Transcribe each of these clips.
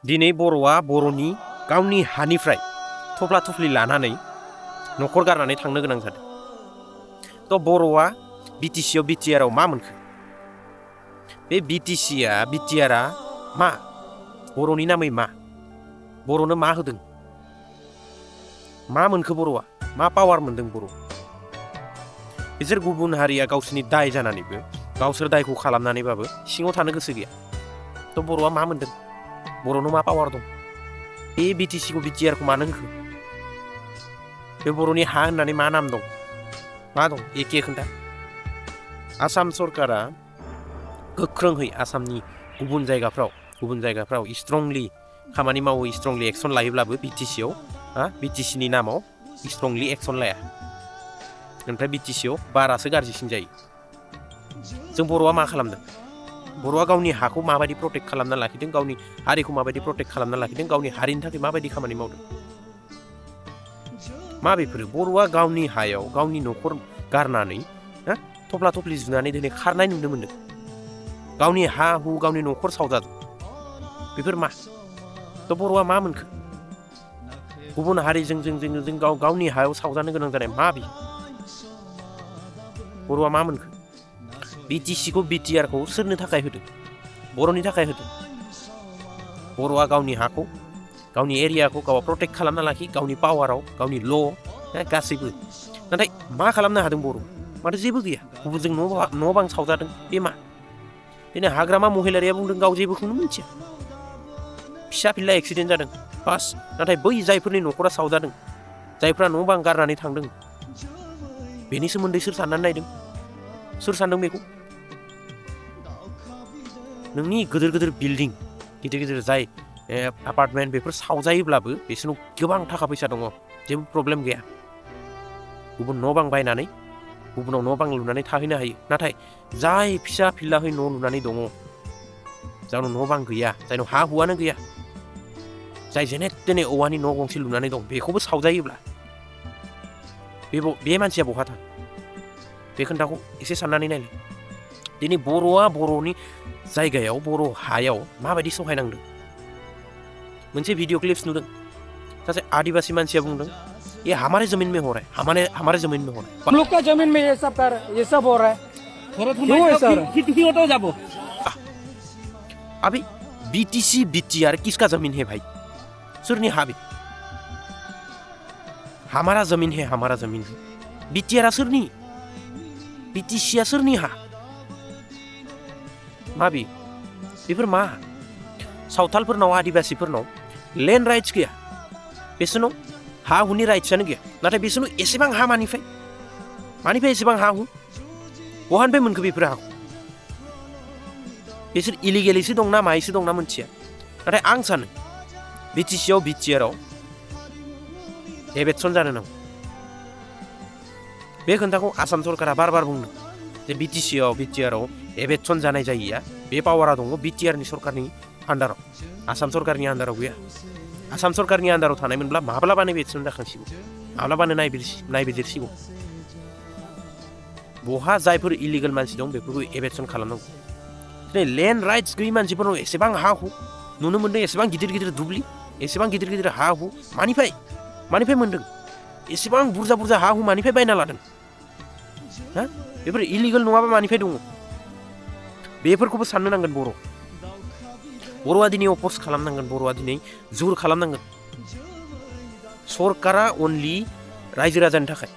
दिनै बर'आ बर'नि गावनि हानिफ्राय थफ्ला थफ्लि लानानै न'खर गारनानै थांनो गोनां जादों। थ' बर'आ बिटिसिआव बिटिआरआव मा मोनखो? बे बिटिआरआ मा? बर'नि नामै मा? बर'नो मा होदों? मा मोनखो बर'आ? मा पावार मोनदों बर'? बिसोर गुबुन हारिया गावसोरनि दाय जानानैबो गावसोर दायखौ खालामनानैबाबो सिङाव थानो गोसो गैया। थ' बर'आ मा मोनदों? बर'नो मा पावार दं? बे बिटिसिखौ बिटिआरखौ मानो होखो? बे बर'नि हा होननानै मा नाम दं? मा दं? एखे खोन्था। आसाम सरकारा गोख्रोंहै आसामनि गुबुन जायगाफ्राव स्ट्रंलि खामानि मावो, स्ट्रंलि एक्सन लायोब्लाबो बिटिसिनि नामाव स्ट्रंलि एक्सन लाया। ओमफ्राय बिटिसिआव बारासो गाज्रिसिन जायो। जों बर'आ मा खालामदों? बर'आ गावनि हाखौ माबायदि प्रटेक्ट खालामना लाखिदों, गावनि हारिखौ माबायदि प्रटेक्ट खालामना लाखिदों, गावनि हारिनि थाखाय माबायदि खामानि मावदों? मा बेफोरो? बर'आ गावनि हायाव गावनि न'खर गारनानै थफ्ला थफ्लि जुनानै दिनै खारनाय नुनो मोनदों। गावनि हा हु गावनि न'खर सावजादों। बेफोर मा? थ' बर'आ मा मोनखो? गुबुन हारिजों जों गावनि हायाव सावजानो गोनां जानाय मा बे? बर'आ मा मोनखो? बिटिसिखौ बिटिआरखौ सोरनि थाखाय होदों? बर'नि थाखाय होदों। बर'आ गावनि हाखौ गावनि एरियाखौ गाव प्रटेक्ट खालामना लाखि, गावनि पावाराव गावनि ल' गासैबो। नाथाय मा खालामनो हादों बर'? माथो जेबो गैया। गुबुनजों न' बां सावजादों। बे मा? दिनै हाग्रामा महिलारिया बुंदों गाव जेबोखौनो मिथिया। फिसा फिनला एक्सिडेन्ट जादों बास। नाथाय बै जायफोरनि न'खरा सावजादों, जायफ्रा न' बां गारनानै थांदों, बेनि सोमोन्दै सोर साननानै नायदों? सोर सानदों बेखौ? नोंनि गिदिर बिल्डिं, गिदिर जाय एपार्टमेन्ट बेफोर सावजायोब्लाबो बिसोरनाव गोबां थाखा फैसा दङ, जेबो प्रब्लेम गैया। गुबुन न' बां बायनानै गुबुनाव न' बां लुनानै थाहैनो हायो। नाथाय जाय फिसा फिनलाहै न' लुनानै दङ, जायनाव न' बां गैया, जायनाव हा हुआनो गैया, जाय जेने तेने औवानि न' गंसे लुनानै दं, बेखौबो सावजायोब्ला बे मानसिया बहा थाङो? बे खोन्थाखौ एसे साननानै नायलाय। दिनै बर'आ बर'नि जायगायाव बर' हायाव माबायदि सहायनांदों? मोनसे भिडिअ क्लिप्स नुदों। सासे आदिवासी मानसिया बुंदों, ये हमारे जमीन में हो रहा है, हमारे जमीन में हो रहा है। हम लोग का जमीन में ये सब हो रहा है। क्यों है सर? अभी बीटीसी बीटीआर किसका जमीन है भाई? सुरनी हाबी हमारा जमीन है, हमारा जमीन है। बीटीआर सुरनी, बीटीसी सुरनी हा माबी? बेफोर मा? सावथालफोरनाव, आदिवासीफोरनाव लेन्ड राइट्स गैया। बिसोरनाव हा हुनि राइट्सआनो गैया। नाथाय बिसोरनाव एसेबां हा मानिफ्राय एसेबां हा हु? बहानिफ्राय मोनखो बेफोर हाखौ? बिसोर इलिगेलिसो दंना मायसो दंना मोनथिया। नाथाय आं सानो बिटिसिआव बिटिआरआव एबेटसन जानो नांगौ। बे खोन्थाखौ आसाम सरकारा बार बुंदों जे बिटिसिआव बिटिआरआव एबेटसन जानाय जायैया बे पावारा दङ बिटिआरनि सरकारनि आन्दाराव, आसाम सरकारनि आन्दाराव गैया। आसाम सरकारनि आन्दाराव थानायमोनब्ला माब्लाबानो एबेटसन जाखांसिगौ, माब्लाबानो नायबिजिरसिगौ। बहा जायफोर इलिगेल मानसि दं बेफोरखौ एबेटसन खालामनांगौ। दिनै लेन्ड राइट्स गैयै मानसिफोरनाव एसेबां हा हु नुनो मोन्दों, एसेबां गिदिर दुब्लि, एसेबां गिदिर हा हु मानिफ्राय मोन्दों? एसेबां बुरजा हा हु मानिफ्राय बायना लादों? बेफोर इलिगेल नङाबा मानिफ्राय दङ? बेफोरखौबो साननो नांगोन बर'आ दिनै अप'ज खालामनांगोन। बर'आ दिनै जुर खालामनांगोन। सरकारा अनलि रायजो राजानि थाखाय,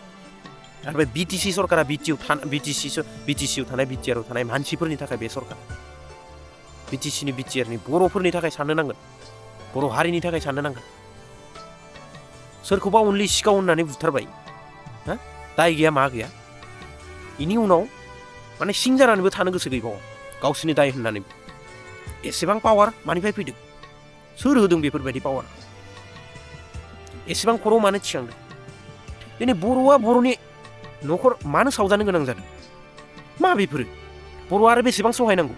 आरो बे बिटिसि सरकारा बिटिसिआव थानाय बिटिआरआव थानाय मानसिफोरनि थाखाय बे सरकार। बिटिसिनि बिटिआरनि बर'फोरनि थाखाय साननो नांगोन, बर' हारिनि थाखाय साननो नांगोन। सोरखौबा अनलि सिखाव होननानै बुथारबाय, दाय गैया मा गैया, बेनि उनाव माने सिं जानानैबो थानो गोसो गैबावा गावसोरनि दाय होननानै। एसेबां पावार मानिफ्राय फैदों? सोर होदों बेफोरबायदि पावार? एसेबां खर' मानो थिखांदों? दिनै बर'आ बर'नि न'खर मानो सावजानो गोनां जादों? मा बेफोरो? बर'आ आरो बेसेबां सहायनांगौ?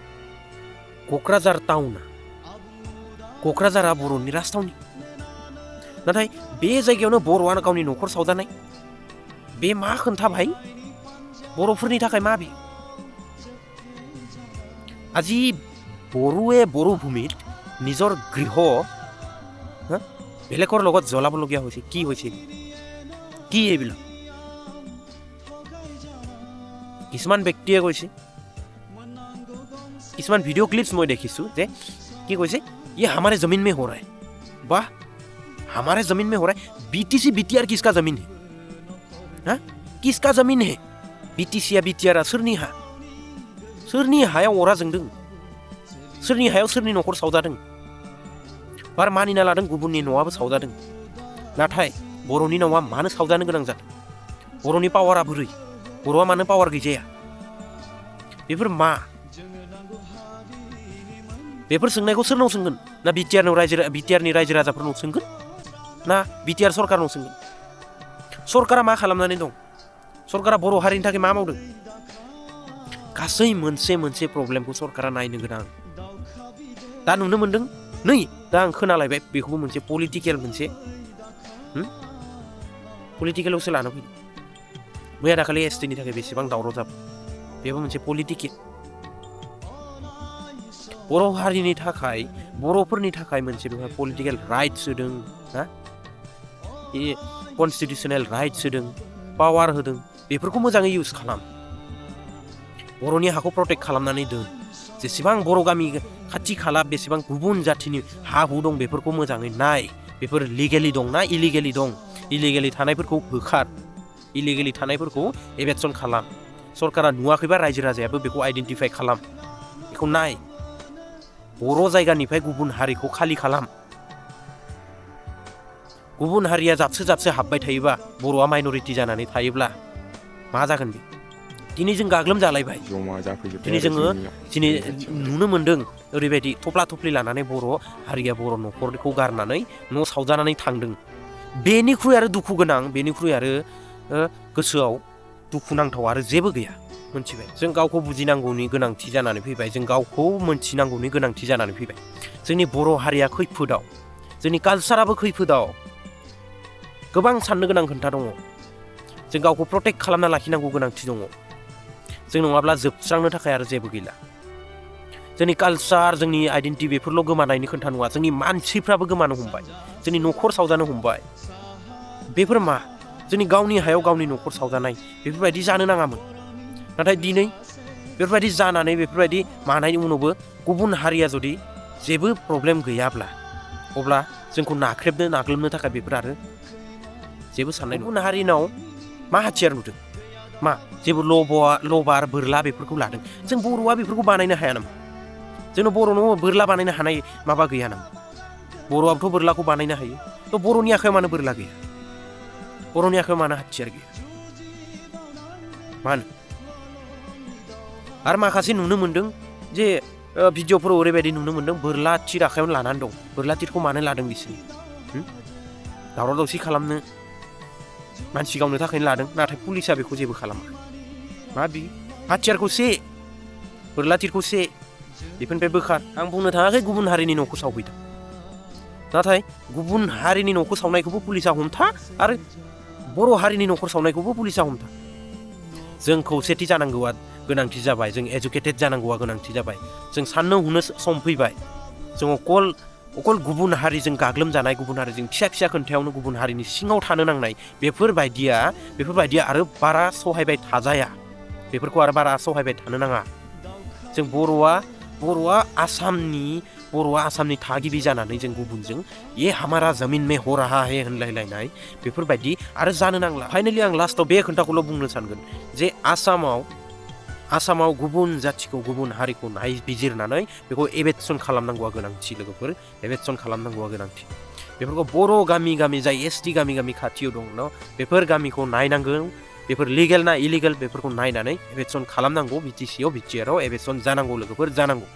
क'क्राझारा बर'नि राजथावनि। नाथाय बे जायगायावनो बर'आ गावनि न'खर सावजानाय, बे मा खोन्था भाई? बर'फोरनि थाखाय मा बे? আজি বড়োৱে বড়ো ভূমিত নিজৰ গৃহ হা বেলেগৰ লগত জ্বলাবলগীয়া হৈছে কি হৈছে কি এইবিলাক কিছুমান ব্যক্তিয়ে কৈছে কিছুমান ভিডিঅ' ক্লিপছ মই দেখিছোঁ যে কি কৈছে ये हमारे जमीन में हो रहा है वाह हमारे जमीन में हो रहा है बीटीसी बीटीआर किसका जमीन है हाँ किसका जमीन है बीटीसी या बीटीआर सोरनि हायाव अरा जोंदों सोरनि हायाव सोरनि न'खर सावजादों बार मानिना लादों गुबुननि न'आबो सावजादों नाथाय बर'नि न'आ मानो सावजानो गोनां जादों बर'नि पावारा बोरै बर'आ मानो पावार गैजाया बेफोर मा बेफोर सोंनायखौ सोरनाव सोंगोन ना बिटिआरनि रायजो राजाफोरनाव सोंगोन ना बिटिआर सरकारनाव सोंगोन सरकारा मा खालामनानै दं सरकारा बर' हारिनि थाखाय मा मावदों गासै मोनसे मोनसे प्रब्लेमखौ सरकारा नायनो गोनां दा नुनो मोनदों नै दा आं खोनालायबाय बेखौबो मोनसे पलिटिकेलावसो लाना फैदों मैया दाखालि एसटिनि थाखाय बेसेबां दावराव जाबाय बेबो मोनसे पलिटिकेल बर' हारिनि थाखाय बर'फोरनि थाखाय मोनसे बेवहाय पलिटिकेल राइट्स होदों हा कनस्टिटिउसनेल राइट्स होदों पावार होदों बेफोरखौ मोजाङै इउज खालाम बर'नि हाखौ प्रटेक्ट खालामनानै दोन जेसेबां बर' गामि खाथि खाला बेसेबां गुबुन जाथिनि हा हु दं बेफोरखौ मोजाङै नाय बेफोर लिगेलि दं ना इलिगेलि दं इलिगेलि थानायफोरखौ होखार इलिगेलि थानायफोरखौ एभेक्सन खालाम सरकारा नुवाखैबा रायजो राजायाबो बेखौ आइडेन्टिफाइ खालाम बेखौ नाय बर' जायगानिफ्राय गुबुन हारिखौ खालि खालाम गुबुन हारिया जाबसो हाबबाय थायोबा बर'आ माइनरिटि जानानै थायोब्ला मा जागोन बे दिनै जों गाग्लोम जालायबाय दिनै जोङो नुनो मोन्दों ओरैबायदि थफ्ला थफ्लि लानानै बर' हारिया बर' न'खरखौ गारनानै न' सावजानानै थांदों बेनिख्रुइ आरो दुखु गोनां बेनिख्रुइ आरो गोसोआव दुखुनांथाव आरो जेबो गैया मोनथिबाय जों गावखौ बुजिनांगौनि गोनांथि जानानै फैबाय जों गावखौ मोनथिनांगौनि गोनांथि जानानै फैबाय जोंनि बर' हारिया खैफोदाव जोंनि कालसाराबो खैफोदाव गोबां साननो गोनां खोथा दङ जों गावखौ प्रटेक्ट खालामना लाखिनांगौ गोनांथि दङ जों नङाब्ला जोबस्रांनो थाखाय आरो जेबो गैला जोंनि कालसार जोंनि आइडेन्टिटि बेफोरल' गोमानायनि खोथा नङा जोंनि मानसिफ्राबो गोमानो हमबाय जोंनि न'खर सावजानो हमबाय बेफोर मा जोंनि गावनि हायाव गावनि न'खर सावजानाय बेफोरबायदि जानो नाङामोन नाथाय दिनै बेफोरबायदि जानानै बेफोरबायदि मानायनि उनावबो गुबुन हारिया जुदि जेबो प्रब्लेम गैयाब्ला अब्ला जोंखौ नाग्लोबनो थाखाय बेफोर आरो जेबो साननाय गुबुन हारिनाव मा हाथियार नुदों मा जेबो लबार बोरला बेफोरखौ लादों जों बर'आ बेफोरखौ बानायनो हाया नामा जोंनो बर'नाव बोरला बानायनो हानाय माबा गैया नामा बर'आबोथ' बोरलाखौ बानायनो हायो थ' बर'नि आखायाव मानो बोरला गैया बर'नि आखायाव मानो हाथियार गैया मानो आरो माखासे नुनो मोन्दों जे भिडिअफोराव ओरैबायदि नुनो मोन्दों बोरला थिर आखायावनो लानानै दं बोरला थिरखौ मानो लादों बिसोर दावराव दावसि खालामनो मानसि गावनो थाखायनो लादों नाथाय पुलिसा बेखौ जेबो खालामा मा बि हाथियारखौ बोरला थिरखौ बेफोरनिफ्राय बोखार आं बुंनो थाङाखै गुबुन हारिनि न'खौ सावफैदों नाथाय गुबुन हारिनि न'खौ सावनायखौबो पुलिसा हमथा आरो बर' हारिनि न'खर सावनायखौबो पुलिसा हमथा जों खौसेथि जानांगौआ गोनांथि जाबाय जों एजुकेटेड जानांगौआ गोनांथि जाबाय जों साननो हनो सम फैबाय जों अकल गुबुन हारिजों गाग्लोमजानाय गुबुन हारिजों फिसा खोन्थायावनो गुबुन हारिनि सिङाव थानो नांनाय बेफोरबायदिया आरो बारा सहायबाय थाजाया बेफोरखौ आरो बारा सहायबाय थानो नाङा जों बर'आ आसामनि थागिबि जानानै जों गुबुनजों ये हमारा जमीन में हो रहा है होनलायलायनाय बेफोरबायदि आरो जानो नांला फाइनालि आं लास्टआव बे खोथाखौल' बुंनो सानगोन जे आसामाव गुबुन जाथिखौ गुबुन हारिखौ नायबिजिरनानै बेखौ एभेक्सन खालामनांगौआ गोनांथि लोगोफोर एभेक्सन खालामनांगौआ गोनांथि बेफोरखौ बर' गामि जाय एसटि गामि खाथियाव दङ बेफोर गामिखौ नायनांगौ बेफोर लिगेल ना इलिगेल बेफोरखौ नायनानै एभेक्सन खालामनांगौ बिटिसिआव बिटिआरआव एभेक्सन जानांगौ लोगोफोर जानांगौ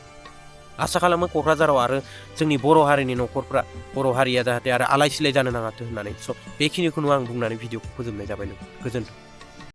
आसा खालामो क'क्राझाराव आरो जोंनि बर' हारिनि न'खरफ्रा बर' हारिया जाहाथे आरो आलाय सिलाय जानो नाङाथों होननानै बेखिनिखौनो आं बुंनानै भिडिअखौ फोजोबनाय जाबाय गोजोन्थों